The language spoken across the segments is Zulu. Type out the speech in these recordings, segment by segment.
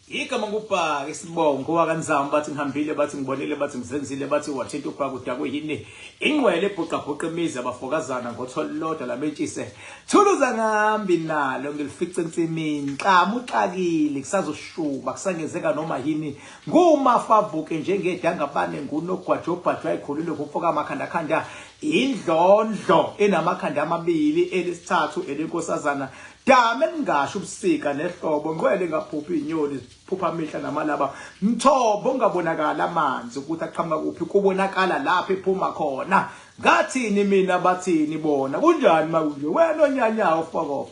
Igama ngubhaka isibongo wakaNzama, bathi ngihambile, bathi ngibonile, bathi ngizenzile, bathi wathinta ubhaka udakwe yini, ingqwele ebhuqabhuqa imizi abafokazana ngotholodwa lamentshise thuluza ngambi nalo ngilifice ensimini nxamu uxakile kusazoshuba kusangenzeka noma yini ngumafavuke njengedangabane ngunogwaja obhajwa ekhulile kufoka amakhandakhanda indlondlo enamakhanda amabili elisithathu elenkosazana Dame elingasho ubusika nehlobo, ngqwele engaphuphi inyoni ziphupha amihla namalaba, mthombo ongabonakali amanzi ukuthi aqhamuka kuphi, kubonakala lapho ephuma khona. Ngathini mina bathini bona, kunjani makunje wena onyanyawo fokof.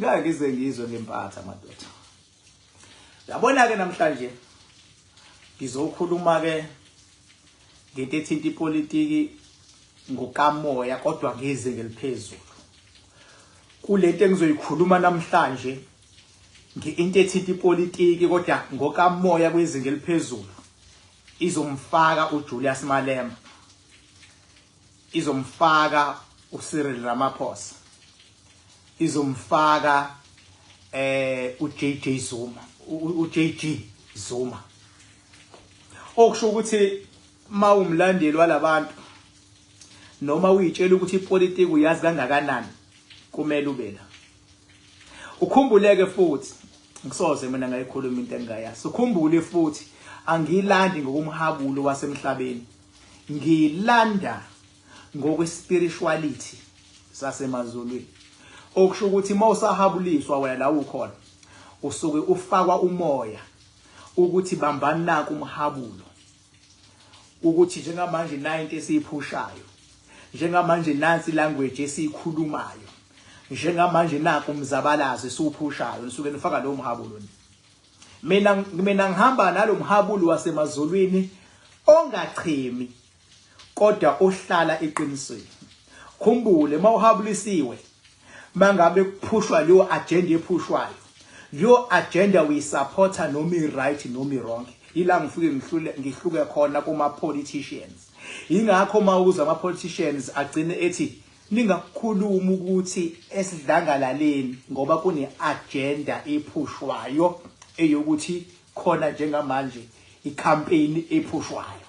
Ngeke ngize ngizwe ngempatha madoda. Yabona ke namhlanje ngizokhuluma ke ngento ethinta ipolitiki ngokamoya kodwa ngezinga eliphezulu. Kulento engizoyikhuluma namhlanje into ethinta ipolitiki kodwa ngokamoya kwezinga eliphezulu izomfaka uJulius Malema, izomfaka uCyril Ramaphosa, izomfaka uJJ Zuma, uJG Zuma. Okusho ukuthi mawumlandeli walabantu noma uyitshela ukuthi ipolitiki uyazi kangakanani, kumele ube la. Ukhumbuleke futhi, ngisoze mina ngayikhuluma into engingayazi. Ukhumbule futhi, angilandi ngokumhabulo wasemhlabeni, ngilanda ngokwe-spirituality sasemazulwini. Okusho ukuthi uma usahabuliswa wena la ukhona, usuke ufakwa umoya ukuthi bambani naku umhabulo, ukuthi njengamanje nayi into esiyiphushayo, njengamanje nansi language esiyikhulumayo, njengamanje naku umzabalazo esiwuphushayo, nisuke nifaka lo mhabulo. Mina ngihamba nalo mhabulo wasemazulwini ongachemi kodwa ohlala eqinisweni. Khumbule mawuhabulisiwe, mangabe kuphushwa leyo agenda ephushwayo, leyo agenda uyisupporta noma i-right noma i-wrong. Ila ngifike ngihlule ngihluke khona kuma politicians. Ingakho mawuza ama politicians agcine ethi ningakukhuluma ukuthi esidlangalaleni, ngoba kune agenda ephushwayo eyokuthi khona njengamanje icampaign ephushwayo.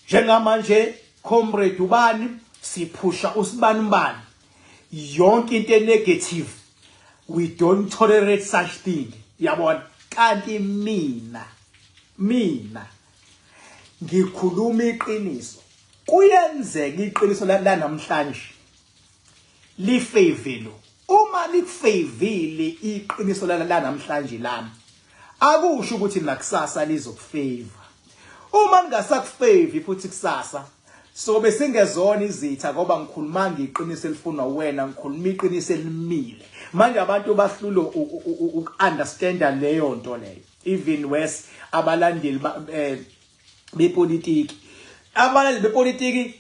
Njengamanje comrade ubani siphusha usibani bani, yonke into enegative we don't tolerate such thing, yabona. Kanti mina ngikhuluma iqiniso. Kuyenzeka iqiniso la namhlanje lifavor, uma likufavile iqiniso la namhlanje lami, akusho ukuthi nakusasa lizokufavor. Uma lingasakufavor futhi kusasa, so besingezona izitha, ngoba ngikhuluma ngiqiniso elifunwa wena, ngikhuluma iqiniso elimile. Manje abantu bahlulo uku-understanda leyo nto leyo. Even worse, abalandeli bepolitiki, abalandeli bepolitiki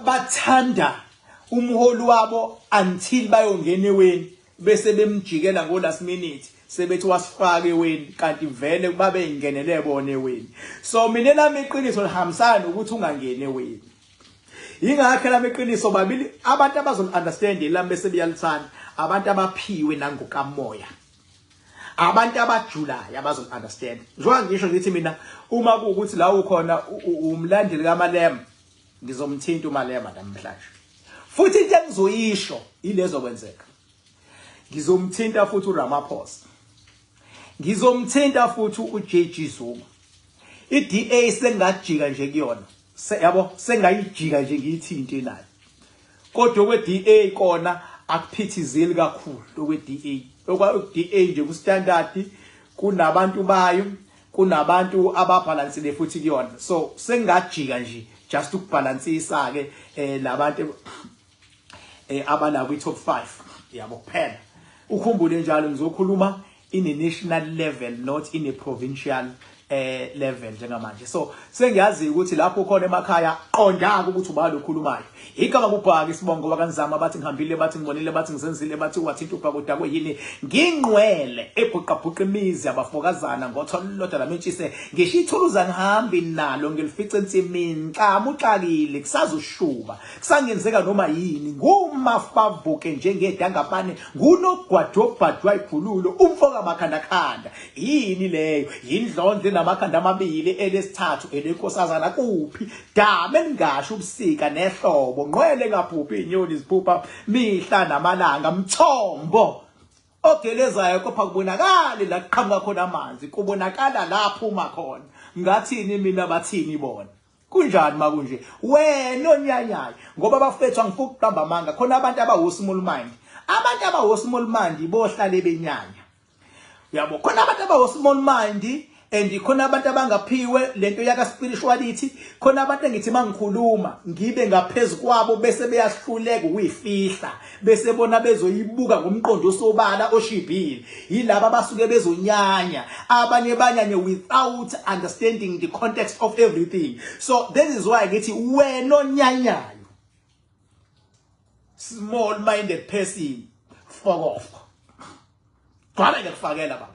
bathanda umholi wabo until bayongena eweni, bese bemjikela ngo last minute sebethi wasifaka eweni, kanti vele babe ingenele bona eweni. So mina lami iqiniso lihambisana nokuthi ungangeni eweni. Ingakho lami iqiniso babili abantu abazol understand lami bese beyalithanda, abantu abaphiwe nangokamoya, abantu abajulayo abazol understand. Njengoba ngisho ngithi mina, uma kuwukuthi la ukhona umlandeli kaMalema, ngizomthinta uMalema namhlanje, futhi into engizoyisho ilezo kwenzeka. Ngizomthinta futhi uRamaphosa, ngizomthinta futhi uJG Zuma. iDA sengajika nje kuyona, yabo, sengayijika nje ngiyithinte nayo, kodwa okwe-DA kona akuphithizeli kakhulu. Okwe-DA, okwa-DA nje ku-standard, kunabantu bayo, kunabantu ababhalansile futhi kuyona, so sengajika nje just ukubhalansisa ke labantu abala kwi top 5, yabo, kuphela. Ukhumbule njalo ngizokhuluma in a national level, not in a provincial. Level njengamanje, so sengiyazi ukuthi lapho khona emakhaya qonda ukuthi ubani okhulumayo. Igama kubhaka, isibongo wakanzama. Bathi ngihambile, bathi ngibonile, bathi ngizenzile, bathi wathinta ubhaka udakwe yini. Ngingqwele ebhuqabhuqa imizi abafokazana ngotholodwa lamentshise, ngisho ithuluza ngihambi nalo, ngilifice ensimini. Xama uxakile, kusazoshuba, kusangenzeka noma yini. Ngumafavuke njengedangapane, ngunogwajobhajwa ikhululo umfoka makhandakhanda. Yini leyo? Yindlondlo enamakhanda amabili, elesithathu elenkosazana. Kuphi dame elingasho ubusika nehlobo? Ngqwele engaphuphi inyoni ziphupha mihla namalanga. Mthombo ogelezayo kopha kubonakali la kuqhamuka khona amanzi, kubonakala la phuma khona. Ngathini mina, bathini bona? Kunjani makunje wena onyanyayo? Ngoba bafethu, angifuni ukuqamba amanga, khona abantu abawo small mind. Abantu abawo small mind bohlale benyanya, uyabo. Khona abantu abawo small mind and khona abantu abangaphiwe lento yaka spirituality. Khona abantu engithi mangikhuluma ngibe ngaphezulu kwabo, bese beyahluleka ukuyifihla, bese bona bezoyibuka ngomqondo osobala oshibhile. Yilaba abasuke bezonyanya. Abanye banyanye without understanding the context of everything. So this is why ngithi wena onyanyayo, small minded person, fuck off. Gcwala ngiyakufakela baba.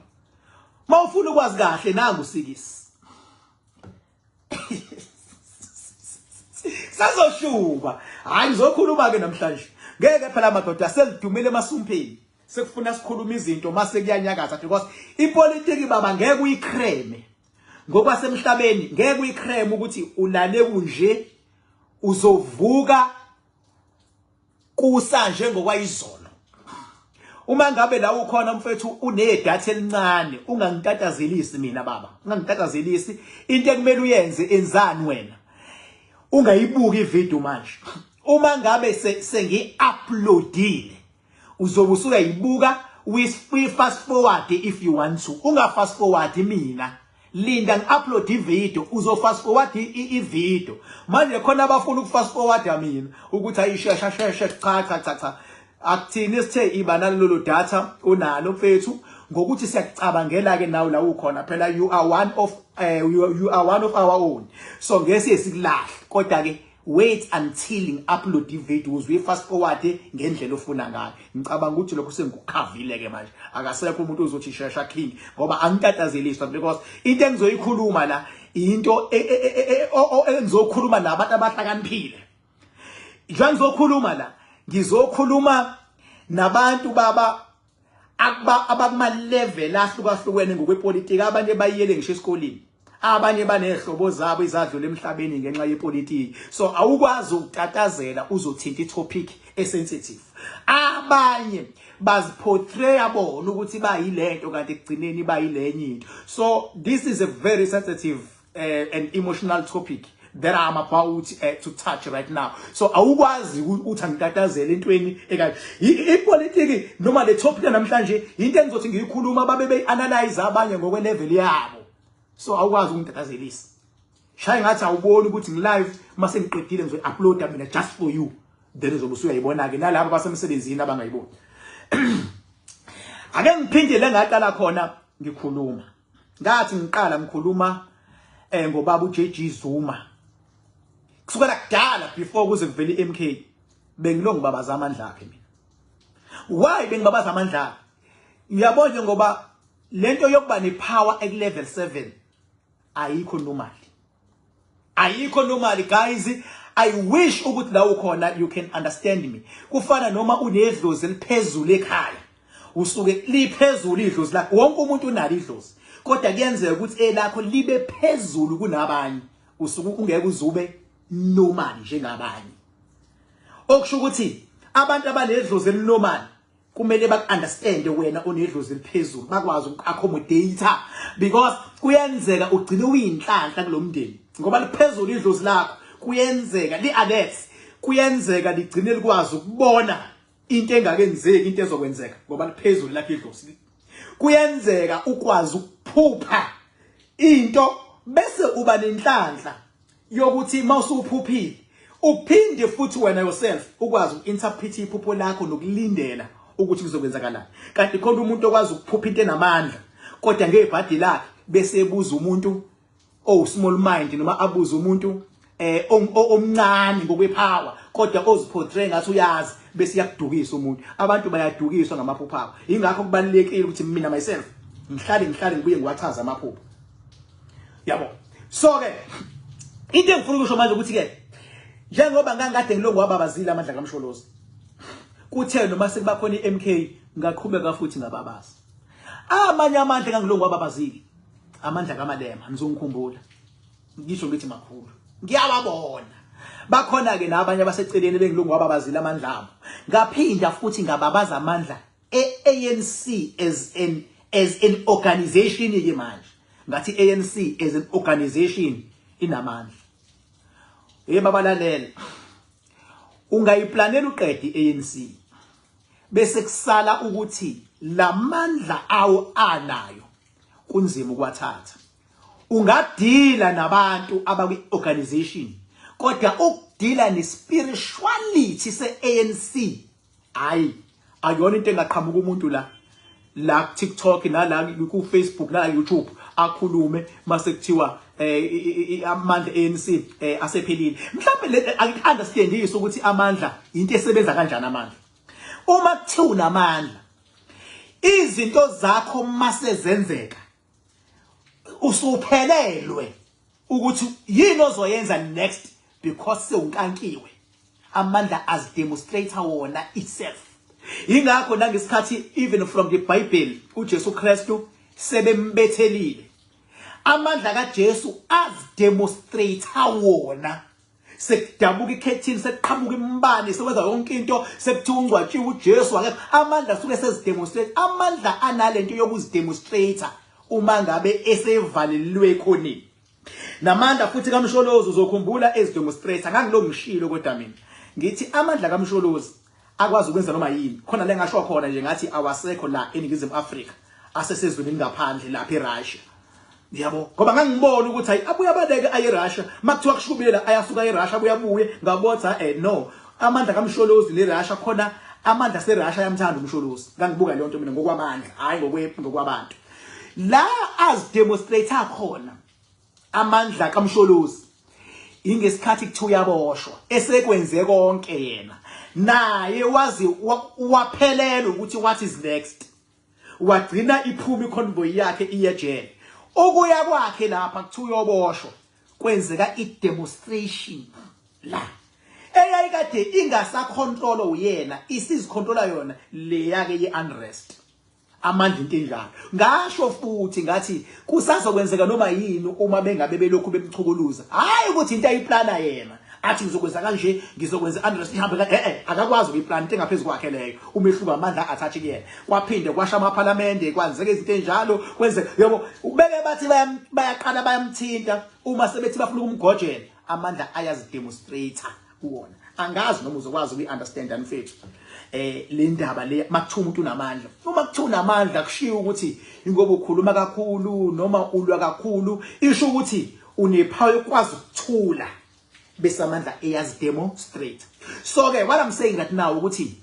Mawufuna ukwazi kahle, nangu usikisi sazoshuba. Hayi, ngizokhuluma ke namhlanje. Ngeke phela madoda, selidumile emasumpheni, sekufuna sikhuluma izinto mase kuyanyakaza, because ipolitiki baba ngeke uyicreme ngokwasemhlabeni, ngeke uyicreme ukuthi ulale kunje uzovuka kusa njengokwayizolo. Uma ngabe la ukhona mfethu unedatha elincane, ungangitatazelisi mina baba, ungangitatazelisi. Into ekumele uyenze, enzani wena? Ungayibuki ivideo manje. Uma ngabe sengi-uploadile, uzobe usuyayibuka, we fast forward if you want to. Unga fast forward mina, linda ngi-upload ivideo, uzo fast forward ivideo. Manje khona abafuna ukufast forward mina ukuthi ayishesha sheshe. Cha, cha, cha, cha, akuthini sithe iba nalolo data unalo mfethu, ngokuthi siyakucabangela ke nawe la ukhona. Phela you are one of our own, so ngeke sikulahle. Kodwa ke wait until ngi-upload ivideo ukuze uyi-fast forward ngendlela ofuna ngayo. Ngicabanga ukuthi lokho sengikukhavile ke manje. Akasekho umuntu ozothi shesha king, ngoba angitatazeliswa, because into engizoyikhuluma la, into engizokhuluma nabantu abahlakaniphile. Njengoba ngizokhuluma la, ngizokhuluma nabantu baba akuba abakuma level ahlukahlukene ngokwepolitiki. Abanye bayiyele ngisho esikoleni, abanye banehlobo zabo izadlula emhlabeni ngenxa yepolitiki. So awukwazi ukutatazela uzothinta itopic esensitive. Abanye baziportraya bona ukuthi bayilento, kanti ekugcineni bayilenye into. So this is a very sensitive and emotional topic that I'm about to touch right now. So awukwazi ukuthi angitatazele entweni ekabi ipolitiki noma le topic namhlanje. Into engizothi ngiyikhuluma, babe beyi-analyze abanye ngokwe level yabo. So awukwazi ukungitatazelisa. Shaya ngathi awuboni ukuthi ngilive. Mase ngiqedile, ngizoyi-uploada mina just for you, then uzobe usuyayibona ke nalabo basemsebenzini abangayiboni. Ake ngiphinde le ngaqala khona ngikhuluma. Ngathi ngiqala ngikhuluma ngobaba uJG Zuma, kusukela kudala before kuze kuvele iMK, bengilongu babaza amandla akhe mina. Why bengibabaza amandla akhe? Uyabona nje, ngoba lento yokuba nepower eku level 7 ayikho normal, ayikho normal guys. I wish ukuthi la ukhona you can understand me. Kufana noma unedlozi eliphezulu ekhaya, usuke liphezulu idlozi lakho. Wonke umuntu unalo idlozi, kodwa kuyenzeka ukuthi elakho libe phezulu kunabanye, usuke ungeke uzube normal njengabanye. Okusho ukuthi abantu abanedlozi elinormal kumele baku-understande wena onedlozi eliphezulu, bakwazi uku-accommodate, because kuyenzeka ugcine uyinhlanhla kulo mndeni ngoba liphezulu idlozi lakho. Kuyenzeka li-alert, kuyenzeka ligcine likwazi ukubona into engakenzeki, into ezokwenzeka, ngoba liphezulu lakho idlozi. Kuyenzeka ukwazi ukuphupha into bese uba nenhlanhla yokuthi mawusuphuphile uphinde futhi wena yourself ukwazi uku-interpret iphupho lakho nokulindela ukuthi kuzokwenzakalani. Kanti khona umuntu okwazi ukuphupha into enamandla, kodwa ngebhadi lakhe Bese ebuza umuntu owu small mind noma abuze umuntu omncane ngokwepower kodwa oziportray ngathi uyazi, bese iyakudukisa umuntu. Abantu bayadukiswa ngamaphupho abo. Ingakho kubalulekile ukuthi mina myself ngihlale ngibuye ngiwachaza amaphupho, yabo. So ke into engifuna ukusho manje ukuthi ke njengoba ngangikade ngilongo wababazile amandla kaMsholozi, kuthe noma sekuba khona iMK ngaqhubeka futhi ngababaza amanye amandla engangilongo wababazile, amandla kaMalema. Nizongikhumbula ngisho ngithi makhulu, ngiyawabona. Bakhona ke nabanye abaseceleni bengilungu wababazile amandla abo. Ngaphinda futhi ngababaza amandla e-ANC as an organization ke manje. Ngathi ANC as an organization inamandla. Hey babalalela, ungayiplanela uqede iANC, bese kusala ukuthi lamandla awo anayo kunzima ukwathatha. Ungadila nabantu abakwi organization, kodwa ukudila nespirituality seANC, hayi, akuyona into engaqhamuka umuntu la ku TikTok nala ku Facebook nala YouTube akhulume mase kuthiwa amandla ANC asephelile. Mhlawumbe le akuunderstand ukuthi amandla into esebenza kanjani. Amandla, uma kuthiwa unamandla, izinto zakho mase zenzeka usuphelelwe ukuthi yini ozoyenza next because sewunkankiwe. Amandla azidemonstrate wona itself. Ingakho nangesikhathi even from the Bible uJesu Kristu sebembethelile, amandla kaJesu azidemonstrate wona. Sekudabuka ikhethini, sekuqhamuka imibani, sekwenza yonke into, sekuthiwa ungcwatshiwe uJesu, akekho. Amandla asuke sezidemonstrate. Amandla analento yokuzidemonstrate uma ngabe esevalelwe ekhoneni. Namandla futhi kaMsholozi uzokhumbula ezidemonstrate. Ngangilo ngishilo, kodwa mina ngithi amandla kaMsholozi akwazi ukwenza noma yini. Khona le ngasho khona nje ngathi awasekho la eNingizimu Afrika, asesezweni ngaphandle lapha eRussia, yabo, ngoba ngangibona ukuthi hayi, abuye abaleke aye eRussia. Makuthiwa kushubile la, ayasuka eRussia, abuye abuye. Ngabotha no, amandla kaMsholozi neRussia khona, amandla seRussia ayamthanda uMsholozi. Ngangibuka leyo nto mina ngokwamandla, hayi ngokwabantu. La azidemonstrate khona amandla kaMsholozi ingesikhathi kuthiwa uyaboshwa, esekwenze konke yena naye wazi waphelela ukuthi what is next. Wagcina iphuma iconvoy yakhe iye ejele. Ukuya kwakhe lapha kuthiwa uyoboshwa, kwenzeka i-demonstration la eyayikade ingasacontrol uyena, isizicontrola yona leya ke ye-unrest. Amandla into enjalo. Ngasho futhi ngathi kusazokwenzeka noma yini uma bengabe belokhu bemchukuluza. Hayi ukuthi into ayiplana yena athi ngizokwenza kanje, ngizokwenza unrest ihambe ka akakwazi ukuyiplana, into engaphezulu kwakhe leyo. Umehluko amandla attach kuyena. Kwaphinde kwasha amaphalamende, kwenzeka izinto enjalo, kwenze yabo ubeke bathi bayaqala bayamthinta uma sebethi bafuna ukumgojela, amandla ayazidemonstrate kuwona. Angazi noma uzokwazi ukuyi-understand mfethu le ndaba le. Makuthiwa umuntu unamandla, uma kuthiwa unamandla, kushiwo ukuthi ingoba ukhuluma kakhulu noma ulwa kakhulu. Isho ukuthi unepower yokwazi ukuthula bese amandla eyazidemonstrate. So ke what I'm saying right now ukuthi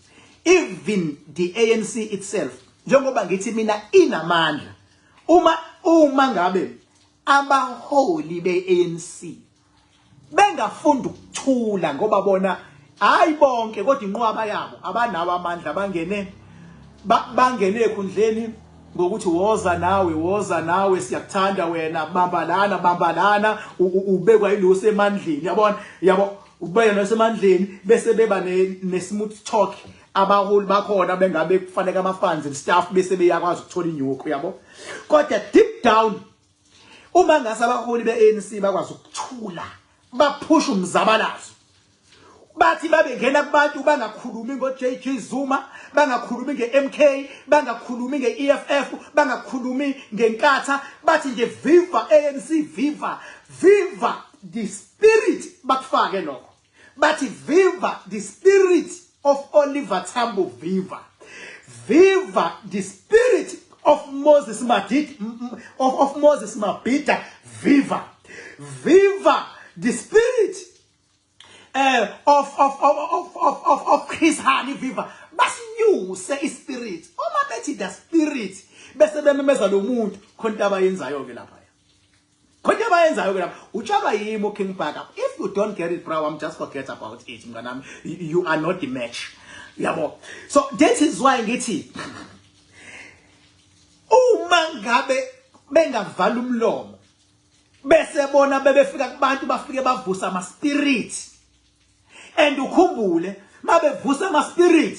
even the ANC itself, njengoba ngithi mina inamandla, uma ngabe abaholi beANC bengafunda ukuthula, ngoba bona, hayi bonke kodwa inqwaba yabo, abanawo amandla. Bangene ekhundleni ngokuthi woza nawe, woza nawe, siyakuthanda wena, bamba lana, bamba lana, ubekwa yilosi emandleni, yabona, yabo, ubeka nosemandleni, bese beba ne smooth talk abaholi bakhona, bengabe kufanele ama funds and staff, bese beyakwazi ukuthola inyuko, yabo. Kodwa deep down, uma ngase abaholi be-ANC bakwazi ukuthula, baphusha umzabalazo, bathi babengena kubantu bangakhulumi ngo-JG Zuma, bangakhulumi nge-MK, bangakhulumi nge-EFF, bangakhulumi ngeNkatha, bathi nje viva ANC, viva, viva the spirit, bakufake lokho, bathi viva the spirit of Oliver Tambo, viva, viva the spirit of Moses Madid of Moses Mabhida, viva, viva the spirit of Chris Hani, viva. Basinyuse ispirit. Uma bethi the spirit, Bese bememeza lo muntu khona into abayenzayo ke lapha. Khona into abayenzayo ke lapha. Utshalwa yimi uKing Bhaka. If you don't get it bro, I'm just forget about it mnganami. You are not the match. Yabo. So that is why ngithi uma ngabe bengavala umlomo bese bona bebefika kubantu bafike bavusa ama spirit and ukhumbule mabevusa ama spirit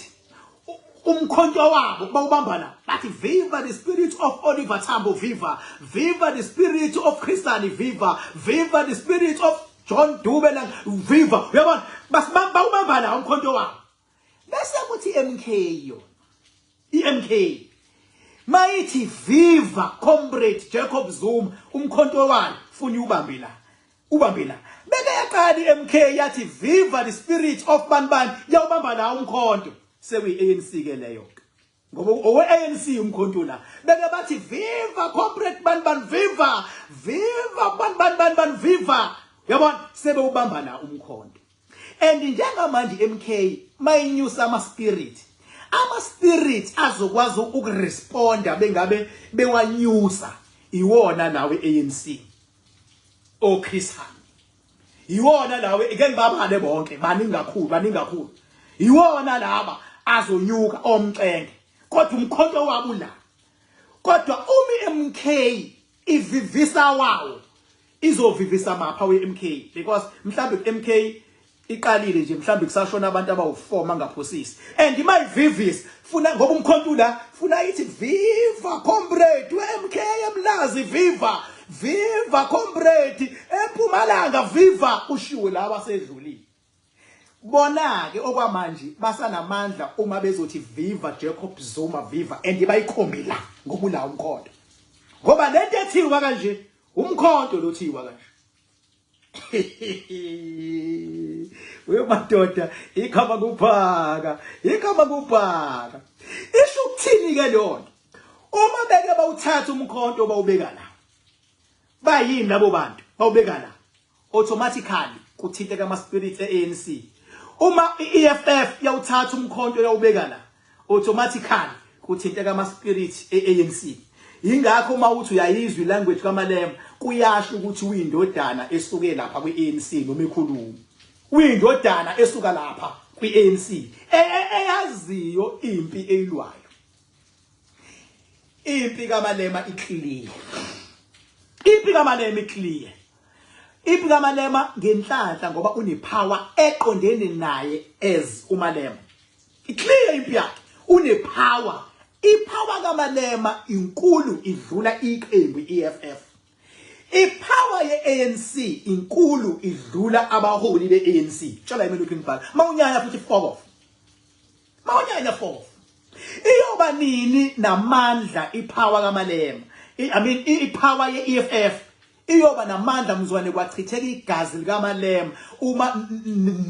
umkhonto wabo bawubamba la bathi viva the spirit of Oliver Tambo, viva, viva the spirit of Chris Hani, viva, viva the spirit of John Dube, viva. Uyabona, bawubamba la umkhonto wabo. Bese kuthi MK yona, iMK mayithi viva comrade Jacob Zuma, umkhonto wayo funa ubambe la, ubambe la. Beke yaqala iMK yathi viva the spirit of banibani, yawubamba la umkhonto. Sekuyi ANC ke leyo ngoba owe ANC umkhonto la. Beke bathi viva comrade banibani, viva, viva banibani banibani, viva. Uyabona, sebewubamba la umkhonto. And njengamanje MK mayinyusa ama spirit, ama spirit azokwazi ukuresponda bengabe bewanyusa iwona lawe ANC o Chris Hani, iwona lawe ike ngibabale bonke, baningi kakhulu, baningi kakhulu, iwona laba azonyuka omcenge, kodwa umkhonto wabo la. Kodwa uma iMK ivivisa wawo, izovivisa mapha we-MK, because mhlambe MK iqalile nje, mhlambe kusashona abantu abawu4 mangaphosisi, and mayivivisa funa ngoba umkhonto la funa ithi viva comrade we-MK eMlazi, viva, viva comrade eMpumalanga, viva, ushiwe laba sedlulile. Bona ke okwamanje basanamandla uma bezothi viva Jacob Zuma, viva, and bayikhombi la ngoba ula umkhonto, ngoba lento ethiwa kanje umkhonto lothiwa kanje. We madoda, ikhama kuphaka, ikhama kuphaka. Isho ukuthini ke leyo nto? Uma beke bawuthatha umkhonto bawubeka la, bayini labo bantu bawubeka la, automatically kuthinteka ama spirits eANC. Uma iEFF yawuthatha umkhonto yawubeka la, automatically kuthinteka ama spirits eANC. Ingakho uma uthi uyayizwa ilanguage kaMalema, kuyasho ukuthi uyindodana esuke lapha kwiANC, noma ikhuluma uyindodana esuka lapha kwiANC eyaziyo impi eyilwayo. Impi kaMalema iclear, impi kaMalema iclear, impi kaMalema ngenhlanhla ngoba unepower eqondene naye as uMalema. Iclear impi yakhe, unepower. Ipower kaMalema inkulu idlula iqembu iEFF. Ipower yeANC inkulu idlula abaholi beANC. Tshela yimi lokhu ngibhala. Mawunyanya futhi fuck off, mawunyanya fuck off. Iyoba nini namandla ipower kaMalema? I mean, ipower yeEFF iyoba namandla mzwane kwachitheka igazi likaMalema, uma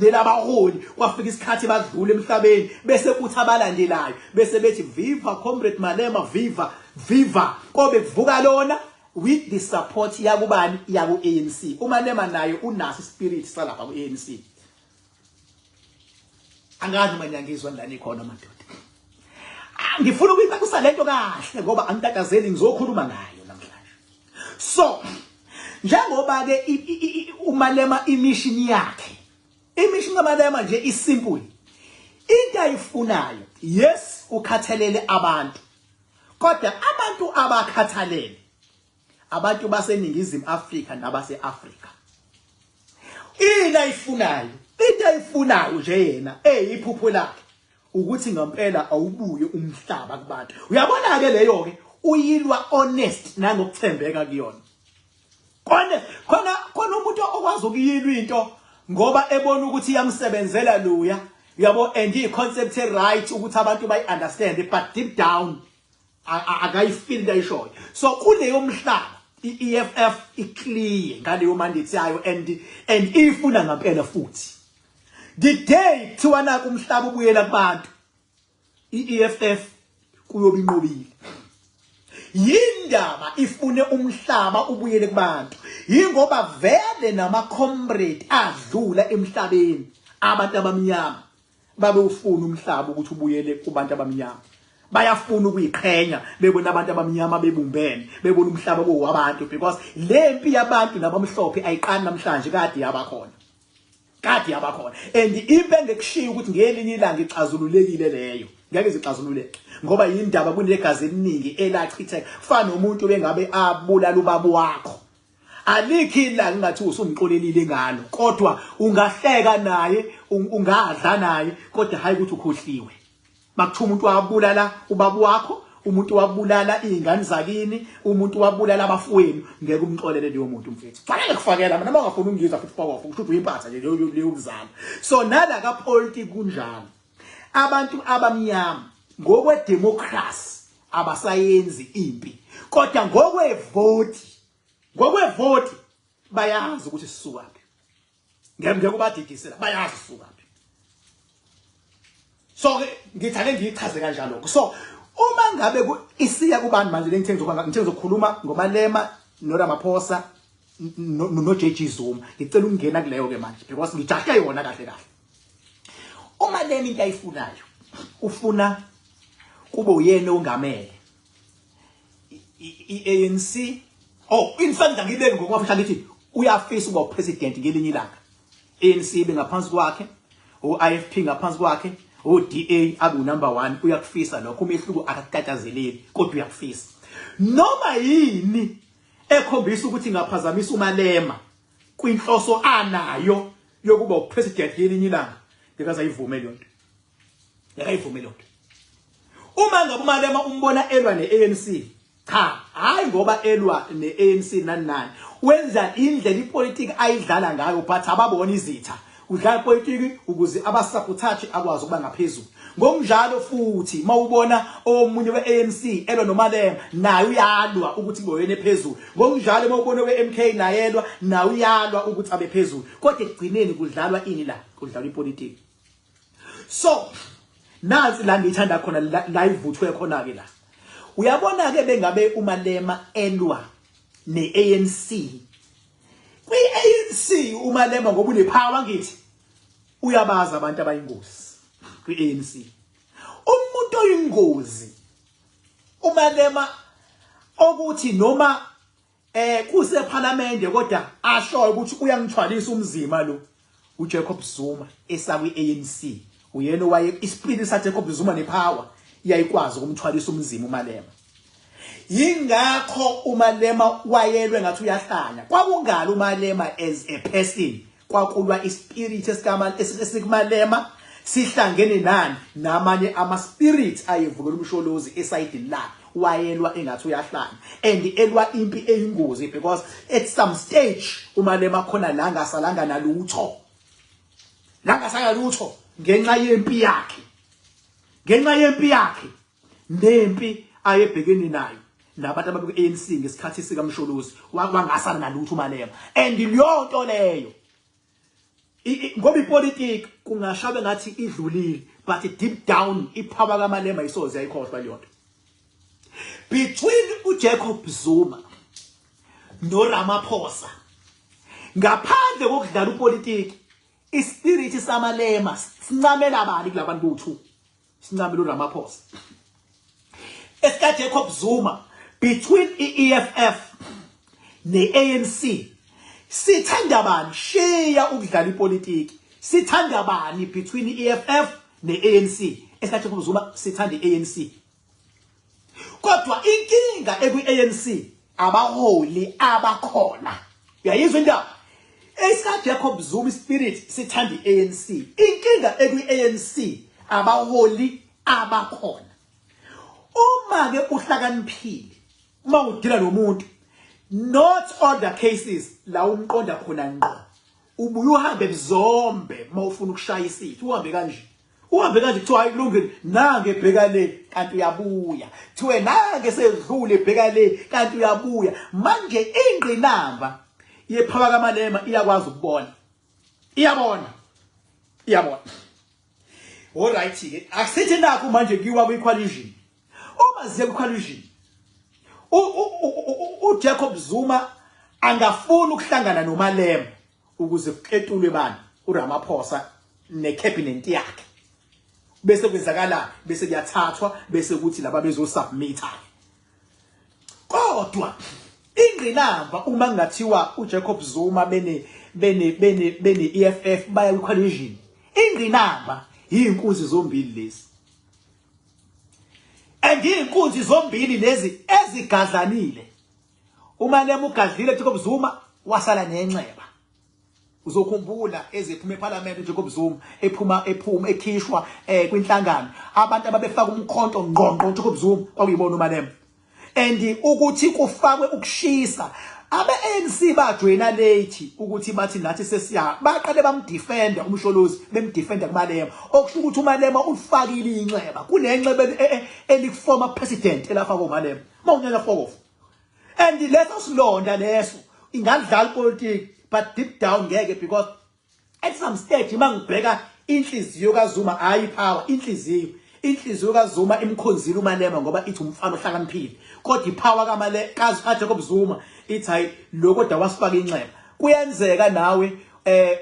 nelabaholi kwafika isikhathi badlula emhlabeni, bese kuthi abalandelayo bese bethi viva comrade Malema, viva, viva, kobe kuvuka lona with the support yakubani? Yaku ANC. UMalema naye unaso spirit salapha ku ANC. Angazi manyangizwa lani khona madoda. Ngifuna ukuyicacisa lento kahle ngoba angitatazeli, ngizokhuluma ngayo namhlanje. So njengoba ke uMalema imission yakhe, imission kaMalema nje isimple, into ayifunayo, yes, ukhathalele abantu, kodwa abantu abakhathalele abantu baseNingizimu Afrika nabase-Afrika. Ini ayifunayo? Into ayifunayo nje yena eyiphupho lakhe ukuthi ngempela awubuye umhlaba kubantu. Uyabona ke leyo ke uyilwa honest nangokuthembeka kuyona. Khona khona khona umuntu okwazi ukuyilwa into ngoba ebona ukuthi iyamsebenzela luya, uyabo, and i-concept right ukuthi abantu bayi-understand, but deep down akayifeel into ayishoyo. So kuleyo mhlaba i-EFF iclear ngaleyo mandate yayo and ifuna ngempela futhi. The day kuthiwa naku umhlaba ubuyela kubantu, i-EFF kuyobe inqobile. Yindaba ifune umhlaba ubuyele kubantu? Yingoba vele nama comrade adlula emhlabeni, abantu abamnyama babewufuna umhlaba ukuthi ubuyele kubantu abamnyama. Bayafuna ukuyiqhenya bebona abantu abamnyama bebumbene, bebona umhlaba kuwabantu, because lempi yabantu nabamhlophe ayiqali namhlanje, kade yabakhona, kade yabakhona. And impi engekushiya ukuthi ngelinye ilanga ixazululekile leyo, ngeke izixazululeke, ngoba yindaba kunegazi eliningi elachitheka. Kufana nomuntu bengabe abulala ubaba wakho, alikho ilanga ngathi usumxolelile ngalo, kodwa ungahleka naye, ungadla naye, kodwa hayi ukuthi ukhohliwe. Makuthiwa umuntu wabulala ubaba wakho, umuntu wabulala izingane zakini, umuntu wabulala abafowenu, ngeke umxolele leyo muntu, mfethu. Fanele kufakela mina, uma ungafuni ukungizwa futhi powerful, kusho ukuthi uyimpatha nje leyo yokuzala. So nala ka politics kunjalo, abantu abamnyama ngokwedemocracy abasayenzi impi, kodwa ngokwevoti, ngokwevoti bayazi ukuthi sisukaphi. Ngeke ubadidisela, bayazi sisukaphi. So ke ngithi ake ngiyichaze kanjalo. So uma ngabe isiya kubantu manje, lengithe ngizoba ngithe ngizokhuluma ngoMalema noRamaphosa no JG Zuma, ngicela ukungena kuleyo ke manje because ngijahe yona kahle kahle. UMalema into ayifunayo, ufuna kube uyena ongamele i-ANC. Oh, in fact ngibeke ngokwafisha, ngithi uyafisa ukuba upresident ngelinye ilanga, ANC ibe ngaphansi kwakhe, o-IFP ngaphansi kwakhe, o-DA abe unumber 1. Uyakufisa lokho, umehluko akakutatazeleli, kodwa uyakufisa. Noma yini ekhombisa ukuthi ingaphazamisa uMalema kwinhloso anayo yokuba upresident ngelinye ilanga, ngeke ayivume leyo nto, ngeke ayivume leyo nto. Uma ngabe uMalema umbona elwa ne-ANC, cha, hayi ngoba elwa ne-ANC nani nani, wenza indlela ipolitiki ayidlala ngayo, but ababona izitha, udlala ipolitiki ukuze abasapothaji akwazi ukuba ngaphezulu. Ngokunjalo futhi mawubona omunye we-ANC elwa noMalema, naye uyalwa ukuthi kube yena ephezulu. Ngokunjalo mawubona we-MK naye elwa, naye uyalwa ukuthi abe phezulu, kodwa ekugcineni kudlalwa ini la? Kudlalwa ipolitiki. So nansi la ngithanda khona, la ivuthwe khona ke la. Uyabona ke, bengabe uMalema elwa neANC, kwi-ANC uMalema ngoba unepower, ngithi uyabaza abantu abayingozi kwi-ANC. Umuntu oyingozi uMalema okuthi noma kusephalamende kodwa asho ukuthi uyangithwalisa umzima lo, uJacob Zuma esakwi ANC, uyena owaye ispirit sa Jacob Zuma nepower iyayikwazi ukumthwalisa umzima uMalema. Yingakho uMalema wayelwe ngathi uyahlanya, kwakungali uMalema as a person, kwakulwa ispirit esikuMalema sihlangene nani namanye ama spirits ayevukela uMsholozi esayidini lakhe. Wayelwa engathi uyahlanya and elwa impi eyingozi, because at some stage uMalema khona la ngasalanga nalutho, la ngasala lutho ngenxa yempi yakhe, ngenxa yempi yakhe nempi ayebhekene nayo nabantu ababeku-ANC ngesikhathi sikaMsholozi, wangasala nalutho uMalema. And leyo nto leyo, ngoba ipolitiki kungashabe ngathi idlulile, but deep down ipower kaMalema isoze yayikhohlwa leyo nto. Between uJacob Zuma noRamaphosa, ngaphandle kokudlala upolitiki, ispirit saMalema sincamela bani kulabantu bo2? Sincamela uRamaphosa. Esika Jacob Zuma, between iEFF neANC sithanda bani? Shiya ukudlala ipolitiki, sithanda bani between iEFF neANC? Esika Jacob Zuma sithanda iANC, kodwa inkinga ekwi-ANC abaholi abakhona. Uyayizwa indaba? Esika Jacob Zuma spirit sithanda iANC, inkinga ekwi-ANC abaholi abakhona. Uma ke uhlakaniphile, uma udila nomuntu, not all the cases la umqonda khona ngqo, ubuye uhambe buzombe. Uma ufuna ukushaya isithi, uhambe kanje, uhambe kanje, kuthiwa hayi kulungile, nange bheka le, kanti uyabuya. Kuthiwe nange sedlule, bheka le, kanti uyabuya. Manje ingqinamba yepower kaMalema iyakwazi ukubona, iyabona, iyabona. Alright ke, akusithi nakho manje kuyiwa kwi-coalition. Uma ziye kwi-coalition, uJacob Zuma angafuni ukuhlangana noMalema ukuze kuketulwe bani? uRamaphosa necabinet yakhe. Bese kwenzakalani? Bese kuyathathwa, bese kuthi laba bezosubmit-a. Kodwa ingqinamba uma kungathiwa uJacob Zuma bene EFF baya kwi-coalition, ingqinamba iy'nkunzi zombili lezi, and iy'nkunzi zombili lezi ezigadlanile. UMalema ugadlile, Jacob Zuma wasala nenxeba. Uzokhumbula ezephuma eParliament uJacob Zuma ephuma ekhishwa kwinhlangano, abantu ababefaka umkhonto ngqongqo uJacob Zuma kwakuyibona uMalema. And ukuthi kufakwe ukushisa, abe-ANC bajoyina late ukuthi bathi nathi sesiya, baqale bamdefenda uMsholozi, bemdefenda kuMalema, okusho ukuthi uMalema ulifakile inxeba kunenxeba eliku-former president elafakwa uMalema mawunyanya fokof. And leso silonda leso ingadlala ipolitiki, but deep down ngeke, because at some stage mangibheka inhliziyo kaZuma, hayi power, inhliziyo kaZuma imkhonzile uMalema ngoba ithi umfana ohlakaniphile, kodwa ipower kaMale kaJacob Zuma ithi hayi lo, kodwa wasifaka inxeba. Kuyenzeka nawe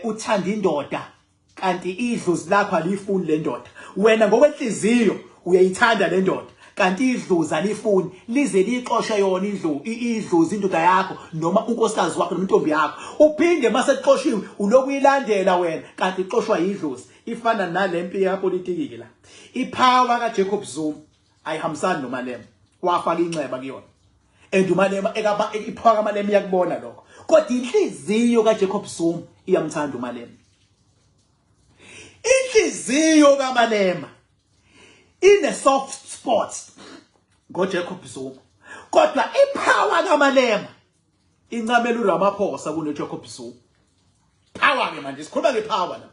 uthanda indoda kanti idlozi lakho alifuni le ndoda. Wena ngokwenhliziyo uyayithanda le ndoda, kanti idlozi alifuni, lize lixoshe yona idlozi indoda yakho noma unkosikazi wakho noma intombi yakho. Uphinde mase kuxoshiwe uloku uyilandela wena, kanti ixoshwa yidlozi. Ifana nalempi yapolitiki la. Ipower kaJacob Zuma ayihambisani noMalema, wafaka inxeba kuyona, and uMalema ekaba ipower kaMalema iyakubona lokho, kodwa inhliziyo kaJacob Zuma iyamthanda uMalema. Inhliziyo kaMalema ine soft spot ngoJacob Zuma, kodwa ipower kaMalema incamela uRamaphosa kunoJacob Zuma. Power ke manje, sikhuluma ngepower la.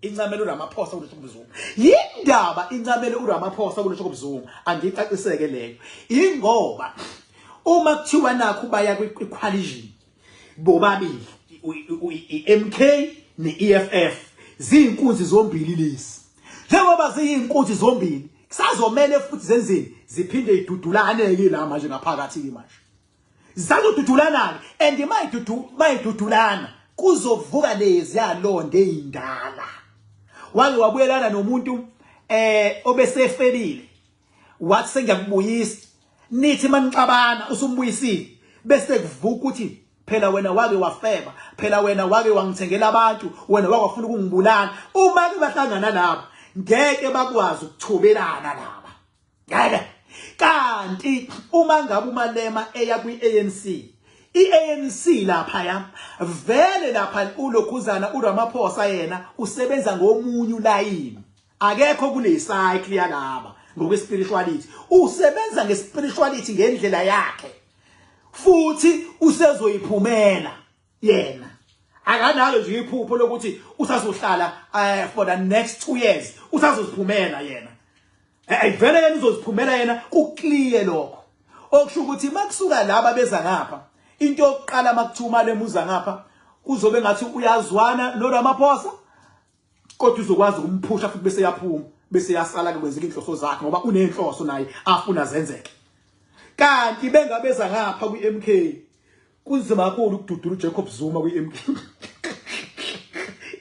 Incamela uRamaphosa kunoJacob Zuma. Yindaba incamela uRamaphosa kunoJacob Zuma, angicaciseke leyo. Ingoba uma kuthiwa nakho baya kwi-coalition bobabili, i-MK ne-EFF, ziyinkunzi zombili lezi. Njengoba ziyinkunzi zombili, kusazomele futhi zenzeni? Ziphinde idudulane ke la manje ngaphakathi ke manje. Zizodudulana ke, and mayidudulana kuzovuka lezi yalonde ezindala. Wake wabuyelana nomuntu obesefelile, wathi sengiyakubuyisa, nithi manixabana usumbuyisile, bese kuvuka ukuthi phela wena wake wafeba, phela wena wake wangithengela abantu, wena wake wafuna ukungibulala. Uma ke bahlangana labo, ngeke bakwazi ukuthobelana laba, ngeke. Kanti uma ngabe uMalema eya kwi-ANC, i-ANC lapha ya vele lapha ulokhuzana uRamaphosa yena usebenza ngomunye ulayini, akekho kule cycle yalaba ngokwe-spirituality, usebenza nge-spirituality ngendlela yakhe, futhi usezoyiphumela yena. Akanalo nje iphupho lokuthi usazohlala for the next 2 years, usazoziphumela yena. Vele yena uzoziphumela yena, kuclear lokho. Okusho ukuthi makusuka laba beza ngapha, into yokuqala makuthiwa uMalema uza ngapha, kuzobe ngathi uyazwana noRamaphosa, kodwa uzokwazi ukumphusha futhi bese yaphuma, bese yasala ke kwenzeka inhloso zakhe, ngoba unenhloso naye afuna zenzeke. Kanti bengabeza ngapha kwi-MK, kunzima kakhulu ukududula uJacob Zuma kwi-MK.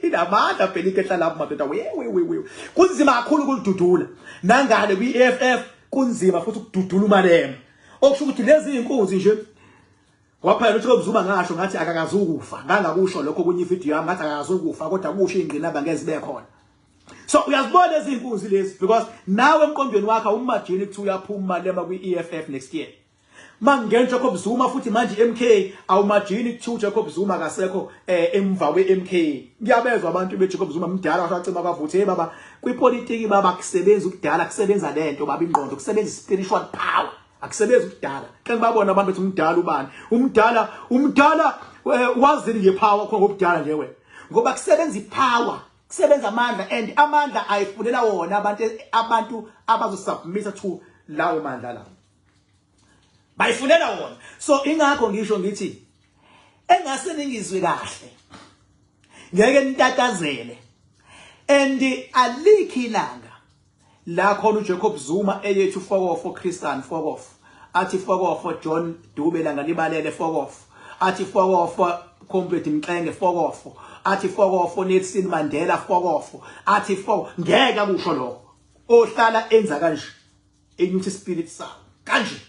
Inamandla phela ikhehla lapho madoda, we we we we, kunzima kakhulu ukulidudula. Nangale kwi-EFF kunzima futhi ukududula uMalema. Okusho ukuthi lezi inkunzi nje, waphela uJacob Zuma, ngasho ngathi akakazukufa, ngangakusho lokho kunye ivideo yami, ngathi akakazukufa, kodwa kusho ingqinamba ngeke zibe khona. So uyazibona lezi inkunzi lezi, because nawe emqondweni wakho awumagine ukuthi uyaphuma uMalema kwi-EFF next year. Mangena Jacob Zuma futhi manje MK, awumagine kuthi uJacob Zuma akasekho emva kwe-MK. Ngiyabezwa abantu beJacob Zuma mdala, wasacima kwavuthe. Hey baba, kwipolitiki baba kusebenza ukudala, kusebenza lento baba, ingqondo, kusebenza spiritual power, akusebenzi ukudala. Xa ngibabona abantu bethi umdala ubani, umdala, umdala, wazini ngepower khona ngobudala nje wena? Ngoba kusebenza ipower, kusebenza amandla, and amandla ayifunela wona abantu abazosubmit to lawo mandla lawo bayifunela wona. So ingakho ngisho ngithi engase ningizwe kahle, ngeke nitatazele, and alikhi ilanga la khona uJacob Zuma eyethu fokofo Christian fokofo, athi fokofo John Dube Langalibalele fokofo, athi fokofo Comrade Mxenge fokofo. Athi fokofo Nelson Mandela, fokofo, athi fo ngeke akusho lokho. Ohlala enza kanje, enyuthi spirit sawo kanje,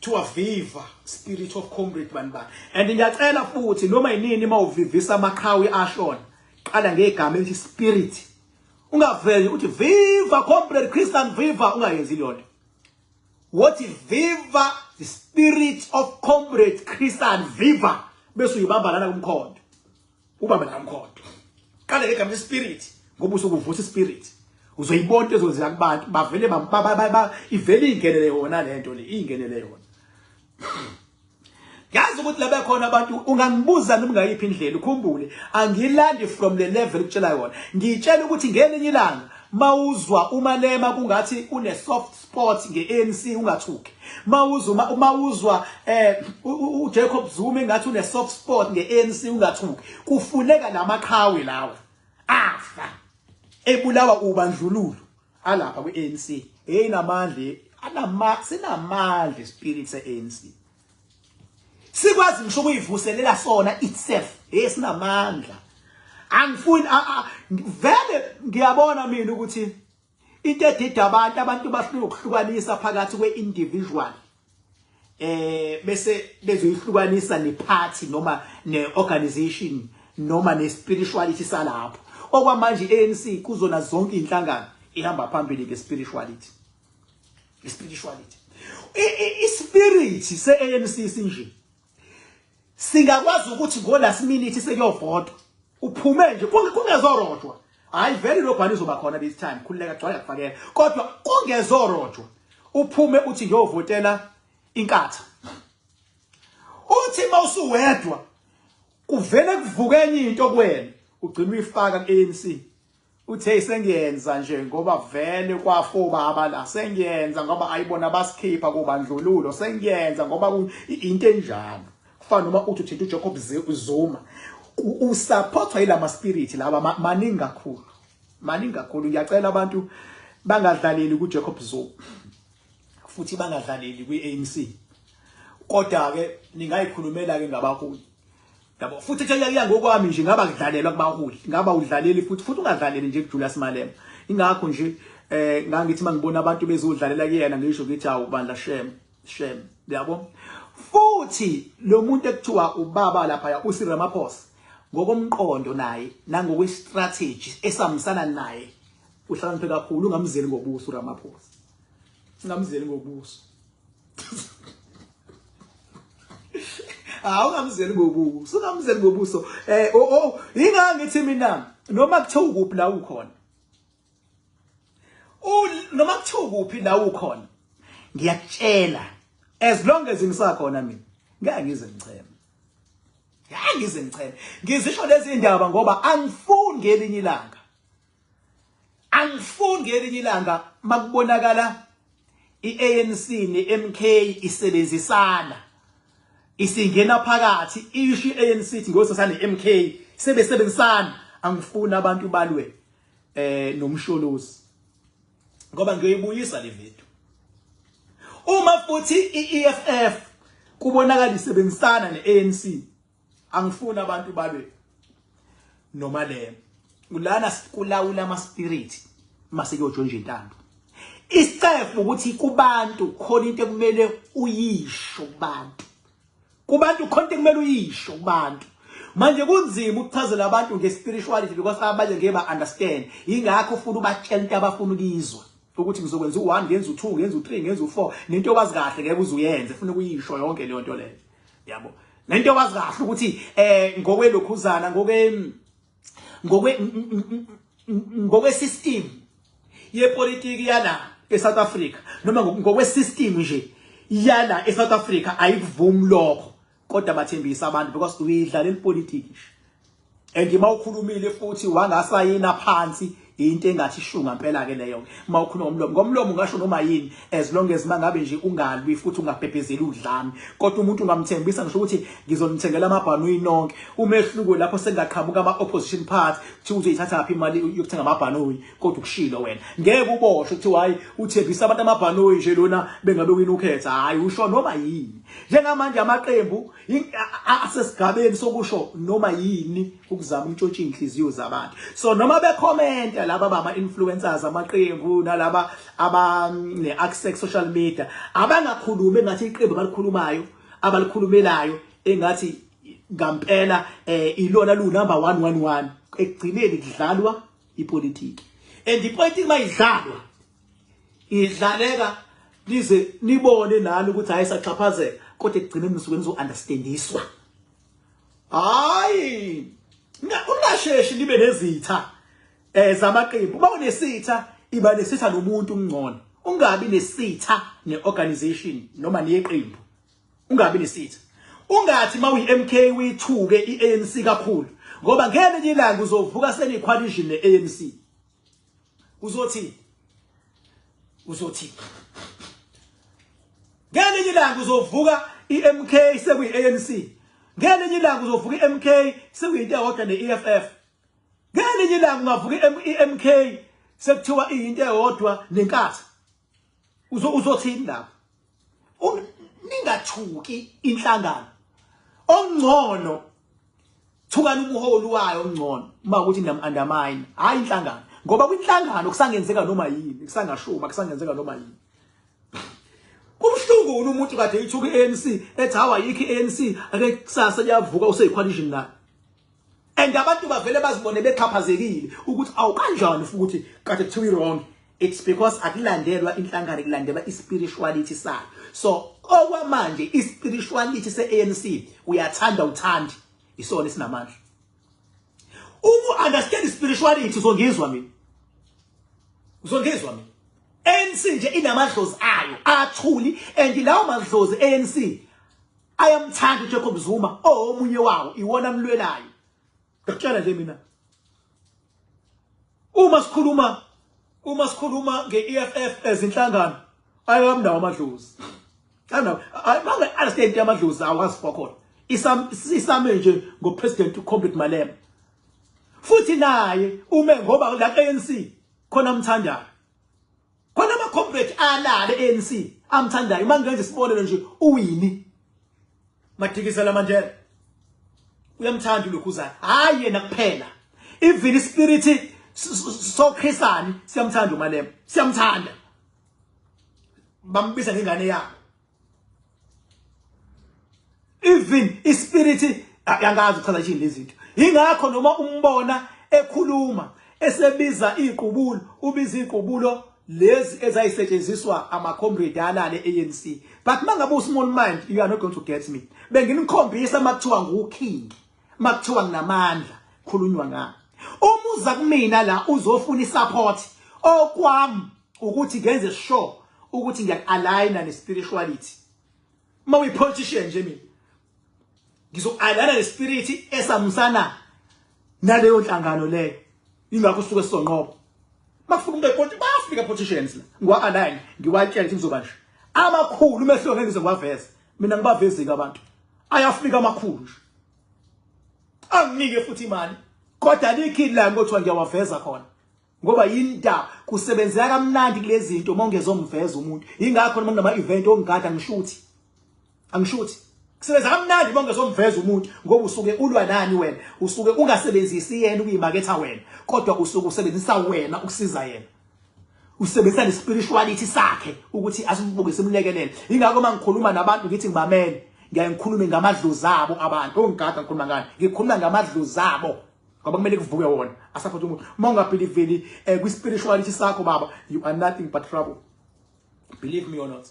to viva spirit of comrade bani bani. And ngiyacela futhi, noma yinini mawuvivisa amaqhawe ashona, qala ngegama elithi spirit. Ungaveli uthi viva comrade Christian, viva, ungayenzi leyo nto. Wothi viva the spirit of comrade Christian, viva, bese uyibamba lana kumkhonto, ubambe la umkhonto, qala ngegama lespirit, ngoba usukuvusa ispirit. Uzoyibona into ezokwenzeka kubantu, bavele ivele ingenele yona lento le, ingenele yona. Yazi ukuthi la bekhona abantu, ungangibuza noma ungayiphi indlela, ukhumbule angilandi from the level ukutshela yona. Ngitshela ukuthi ngelinye ilanga mawuzwa uMalema kungathi une soft spot ngeANC, ungathuki. Mawuzwa uJacob Zuma engathi une soft spot ngeANC, ungathuki. Kufuneka lamaqhawe lawa afa ebulawa ubandlululo alapha kwiANC. Hey, namandla anama, sinamandla spirit seANC, sikwazi ngisho ukuyivuselela sona itself. Hey, sinamandla. Angifuni vele, ngiyabona mina ukuthi into edida abantu bafuna ukuhlukanisa phakathi kwe-individual, bese bezoyihlukanisa neparty noma neorganization noma nespirituality salapho. Okwamanje iANC kuzona zonke inhlangano ihamba phambili ngespirituality, ispirituality, ispirit seANC sinje, singakwazi ukuthi ngo last minute sekuyovotwa uphume nje kungezorojwa. Hayi vele, lo bhani izoba khona this time, khululeka, gcwala kufakela, kodwa kungezorojwa uphume uthi ngiyovotela inkatha. Uthi mawusuwedwa kuvele kuvuke enye into kuwena, ugcina uyifaka ku-ANC, uthi hey, sengiyenza nje ngoba vele kwafo baba la, sengiyenza ngoba ayibona basikhipha kubandlululo, sengiyenza ngoba into enjalo. Kufana noma uthi uthinta uJacob Zuma, usupportwa yilama spirit laba, maningi kakhulu, maningi kakhulu. Ngiyacela abantu bangadlaleli kuJacob Zuma futhi bangadlaleli kwi-ANC, kodwa ke ningayikhulumela ke ngabaholi yabo. Futhi kuya ngokwami nje, ngaba kudlalelwa kubaholi, ngaba udlaleli futhi ungadlaleli nje kuJulius Malema. Ingakho nje ngangithi mangibona abantu bezodlalela kuyena, ngisho ngithi awu bandla, shame, shame, yabo. Futhi lo muntu ekuthiwa ubaba lapha, uCyril Ramaphosa, ngokomqondo naye nangokwe strategy esambisana naye, uhlakaniphe kakhulu. Ungamzeli ngobuso uRamaphosa, ungamzeli ngobuso. Hawu, ungamzeli ngobuso, ungamzeli ngobuso. Oh, ingeke ngithi mina noma kuthiwa ukuphi la ukhona, noma kuthiwa ukuphi la ukhona, ngiyakutshela, as long as ngisakhona mina, ngeke ngize ngicheme, ngeke ngize ngicheme. Ngizisho lezi indaba ngoba angifuni ngelinye ilanga, angifuni ngelinye ilanga makubonakala iANC neMK isebenzisana, isingena phakathi, isho iANC ithi ngosasa neMK sebesebenzisana, angifuni abantu balwe noMsholozi, ngoba ngiyoyibuyisa le video. Uma futhi iEFF kubonakala isebenzisana neANC, angifuni abantu balwe noma le kulana kulawula ama spirit mase kuyojonja intando. Isicefu ukuthi kubantu khona into ekumele uyisho kubantu, kubantu khona into ekumele uyisho kubantu. Manje kunzima ukuchazela abantu nge-spirituality because abanye ngeke ba-understand. Yingakho ufuna ubatshela into abafuna ukuyizwa, ukuthi ngizokwenza u-1, ngenza u-2, ngenza u-3, ngenza u-4, nento owazi kahle ngeke uze uyenze. Ufuna ukuyisho yonke leyo nto leyo, yabo, nento owazi kahle ukuthi ngokwelokhuzana, ngokwe system yepolitiki yala eSouth Africa, noma ngokwe system nje yala eSouth Africa, ayikuvumi lokho, kodwa bathembisa abantu because uyidlalela ipolitiki nje. And uma ukhulumile futhi wangasayina phansi Into engathi shu ngampela ke leyo uma ukhuluma ngomlomo. Ngomlomo ungasho noma yini as long as mangabe nje ungalwi futhi ungabhebhezeli udlame. Kodwa umuntu ungamthembisa ngisho ukuthi ngizonithengela amabhanoyi nonke. Umehluko lapho sengaqhamuka ama opposition party kuthiwa uzoyithatha phi imali yokuthenga amabhanoyi kodwa ukushilo wena. Ngeke uboshwe kuthiwa hayi uthembisa abantu amabhanoyi nje lona bengabe wina ukhetha. Hayi usho noma yini. Njengamanje amaqembu asesigabeni sokusho noma yini ukuzama ukuntshontsha inhliziyo zabantu. So noma bekhomenta laba bama influencers amaqembu nalaba aba ne access social media abangakhulumi engathi iqembu abalikhulumayo abalikhulumelayo engathi ngampela eh ilona lu number 111. Ekugcineni kudlalwa ipolitiki, and ipolitiki mayidlalwa idlaleka nize nibone nani ukuthi hayi saxhaphazeka, kodwa ekugcineni nisuke nizo understandiswa. Hayi ungasheshi nibe nezitha zamaqembu. Uma unesitha iba nesitha nomuntu ungcono, ungabi nesitha neorganization noma neqembu, ungabi nesitha. Ungathi mawuyi MK uyithuke iANC kakhulu, ngoba ngelinye ilanga uzovuka seni coalition neANC. Uzothi ngelinye ilanga uzovuka iMK sekuyi ANC, ngelinye ilanga uzovuka iMK sekuyinto eyodwa neEFF, ngelinye ilanga ungavuka iMK sekuthiwa iyinto eyodwa nenkatha. Uzothini lapho? Ningathuki inhlangano. Ongcono thukana umholi wayo ongcono uma ukuthi nam undermine, hayi inhlangano, ngoba kwinhlangano kusangenzeka noma yini, kusangashuba, kusangenzeka noma yini. Kubuhlungu umuntu kade ithuka iANC ethi hawa yikho iANC, ake kusasa liyavuka useyicoalition nayo. And abantu bavele bazibone bexhaphazekile ukuthi awu kanjani futhi kade kuthiwa wrong. It's because akulandelwa inhlangano, kulandelwa ispirituality sayo. So okwamanje ispirituality seANC, uyathanda uthandi, isona esinamandla. Uma understand spirituality uzongizwa mina, uzongizwa mina. ANC nje inamadlozi ayo athuli, and lawo madlozi ANC ayamthanda uJacob Zuma, omunye wawo iwona amlwelayo. Ngikutshela nje mina, uma sikhuluma nge-EFF ezinhlangano, ayamnawo amadlozi. Ayamnawo, bange understand amadlozi awazi khona. Isame nje ngoPresident Comrade Malema. Futhi naye ume ngoba la ANC khona amthandayo. Khona ama comrade alale ANC amthandayo. Uma ngenza isibonelo nje, uWinnie Madikizela Mandela uyamthanda uLokhuzana, hayi yena kuphela, even ispirit soKhrisani siyamthanda uMalema, siyamthanda, bambiza ngengane yabo. Even ispirit yangazi uchaza yini lezi zinto. Ingakho noma umbona ekhuluma esebiza iqubulo, ubiza iqubulo lezi ezayisetshenziswa ama comrade alale ANC. But mangabe u small mind, you are not going to get me. Benginikhombisa makuthiwa nguking, makuthiwa nginamandla, khulunywa ngami. Uma uza kumina la uzofuna isupport, okwami ukuthi ngenze sure ukuthi ngiyakualigna ne spirituality. Uma uyi politician nje, mina ngizoaligna ne spirit esamsana naleyo nhlangano leyo. Ingakho usuke sizonqoba. Makufika umuntu epolitiki, bayafika politicians la, ngiwa align, ngiwatshela ukuthi ngizoba nje amakhulu umehlo, ngeke ngize ngiwaveze mina, ngibavezi ke abantu. Ayafika amakhulu nje anginike futhi imali, kodwa likhi la ngothiwa ngiyawaveza khona, ngoba yindaba kusebenzeka kamnandi kulezi zinto uma ungezomveza umuntu. Ingakho noma kunama event ongigada ngishuthi, angishuthi kusebenza kamnandi uma ungezomveza umuntu, ngoba usuke ulwa nani wena? Usuke ungasebenzisi yena ukuyimaketha wena, kodwa usuke usebenzisa wena ukusiza yena, usebenzisa nespirituality sakhe ukuthi asibuke simlekelele. Ingakho uma ngikhuluma nabantu ngithi ngibamele, ngiyaye ngikhulume ngamadlozi abo abantu ongigada. Ngikhuluma ngani? Ngikhuluma ngamadlozi abo, ngoba kumele kuvuke wona asaphatha umuntu. Uma ungabelieveli kwi-spirituality sakho baba, you are nothing but trouble, believe me or not.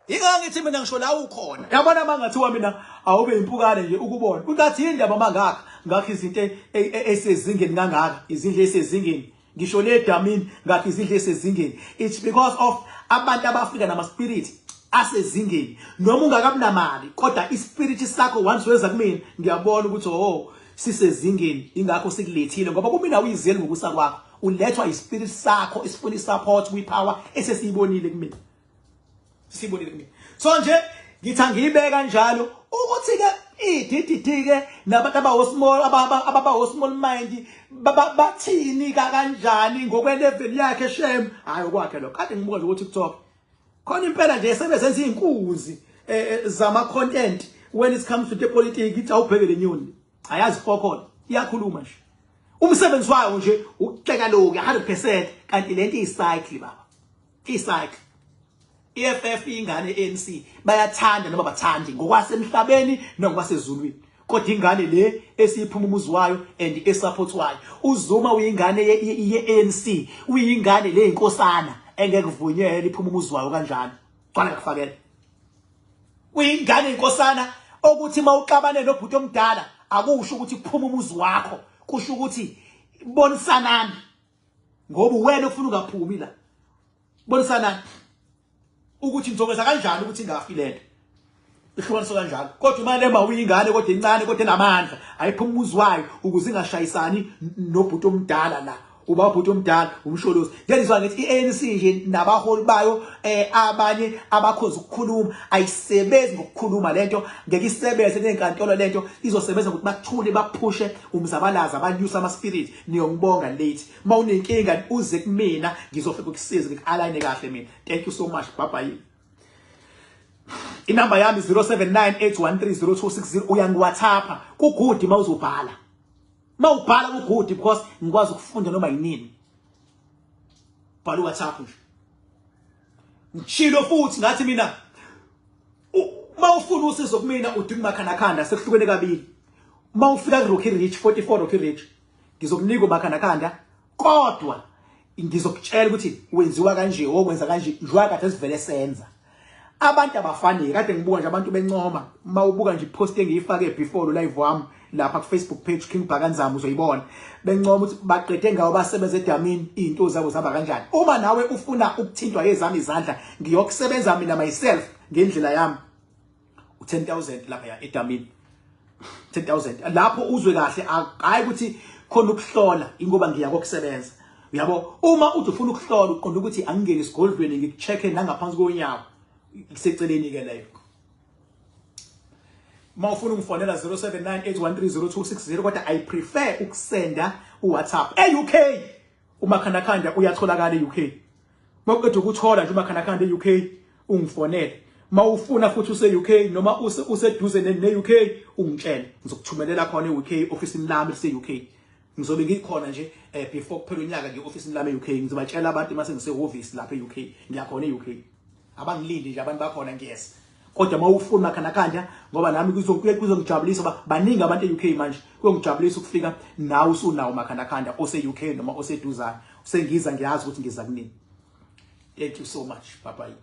Ingakho ngithi mina ngisho la ukhona, yabona, mangathiwa mina awube impukane nje ukubona ungathi indaba mangaka ngakho izinto esezingeni kangaka, izindlu esezingeni, ngisho le damini ngakho izindlu esezingeni. It's because of abantu abafika nama spirit. Asezingeni noma ungakabi namali, kodwa ispirit sakho once weza kumina ngiyabona ukuthi oh, sisezingeni, ingakho sikulethile, ngoba kumina uyizeli ngokusa kwakho, ulethwa ispirit sakho esifuna isupport kwipower esesiyibonile kumina, sibonile kumina. So nje ngithi angiyibeka kanjalo ukuthi ke iDDD ke nabantu abawo small, ababawo small mind, bathini kanjani ngokwe level yakhe. Shame, hayi okwakhe lokho. Kade ngibuka nje ku TikTok khona impela nje sebezenza izinkunzi zama content when it comes to the politics. Ithi awubheke le nyoni, ayazi fokol, iyakhuluma nje, umsebenzi wayo nje ukuxeka lokhu 100%. Kanti lento iyicycle baba, icycle. EFF ingane ANC, bayathanda noma bathandi, ngokwasemhlabeni nokwasezulwini, kodwa ingane le esiyiphuma umuzi wayo and esupport wayo. UZuma uyingane ye-ANC, uyingane le inkosana engeke kuvunyelwe iphuma umuzi wayo kanjalo. Cwana ngakufakela, uyingane inkosana, okuthi mawuxabane nobhuti omdala akusho ukuthi kuphuma umuzi wakho, kusho ukuthi bonisanani, ngoba wena ufuna ungaphumi la. Bonisanani ukuthi nizokwenza kanjani ukuthi ingafi lento, ihlukaniswe kanjalo. Kodwa uMalema uyingane kodwa incane, kodwa enamandla, ayiphuma umuzi wayo ukuze ingashayisani nobhuti omdala la, uba ubhuti omdala uMsholozi. Ngiyalizwa ngithi i-ANC nje nabaholi bayo, abanye abakhoza ukukhuluma, ayisebenzi ngokukhuluma lento, ngeke isebenze nenkantolo lento, izosebenza ukuthi bathule, baphushe umzabalazo, abanyusa ama spirit. Niyongibonga late. Mawunenkinga uze kumina, ngizofika ukusiza, ngikualign kahle mina. Thank you so much, bye bye. Inamba yami 0798130260. Uyangiwhatsappa, kugood mawuzobhala, mawubhala kugood because ngikwazi ukufunda noma yinini. Bhala uWhatsApp nje. Ngishilo futhi ngathi mina uma ufuna usizo kumina, udinga uMakhanda, sekuhlukene kabili. Uma ufika ku Rocky Ridge, 44 Rocky Ridge, ngizokunika uMakhanda, kodwa ngizokutshela ukuthi wenziwa kanje, okwenza kanje, njengoba kade sivele senza. Abantu abafani. Kade ngibuka nje abantu bencoma, mawubuka nje ipost engiyifake before lo live wami lapha ku Facebook page King Bhakanzama, uzoyibona bencoma ukuthi baqede ngawo, basebenza edamini, izinto zabo zaba kanjani. Uma nawe ufuna ukuthintwa yezami izandla, ngiyokusebenza mina myself ngendlela yami, u10000 lapha edamini, 10000 lapho uzwe kahle. Hayi ukuthi khona ukuhlola, ingoba ngiya kokusebenza, uyabo. Uma uthi ufuna ukuhlola, uqonda ukuthi angingeni esigodlweni ngikucheck nangaphansi konyawo, kuseceleni ke leyo. Uma ufuna ungifonela 0798130260, kodwa I prefer ukusenda uWhatsApp. E-UK uMakhanda uyatholakala e-UK. Mawuqeda ukuthola nje uMakhanda e-UK, ungifonele. Mawufuna futhi use-UK noma useduze ne-UK, ungitshele, ngizokuthumelela khona e-UK, ofisini lami lise-UK. Ngizobe ngikhona nje before kuphela unyaka nge-ofisini lami e-UK. Ngizobatshela abantu mase ngisehhovisi lapha e-UK, ngiyakhona e-UK, abangilindi nje abantu bakhona, ngiyeza. Kodwa uma ufuna Makhanda, ngoba nami kuzongijabulisa ba baningi abantu e-UK manje, kuyongijabulisa ukufika nawe usunawo Makhanda ose-UK noma oseduzane. Sengiza, ngiyazi ukuthi ngiza kunini. Thank you so much, bye bye.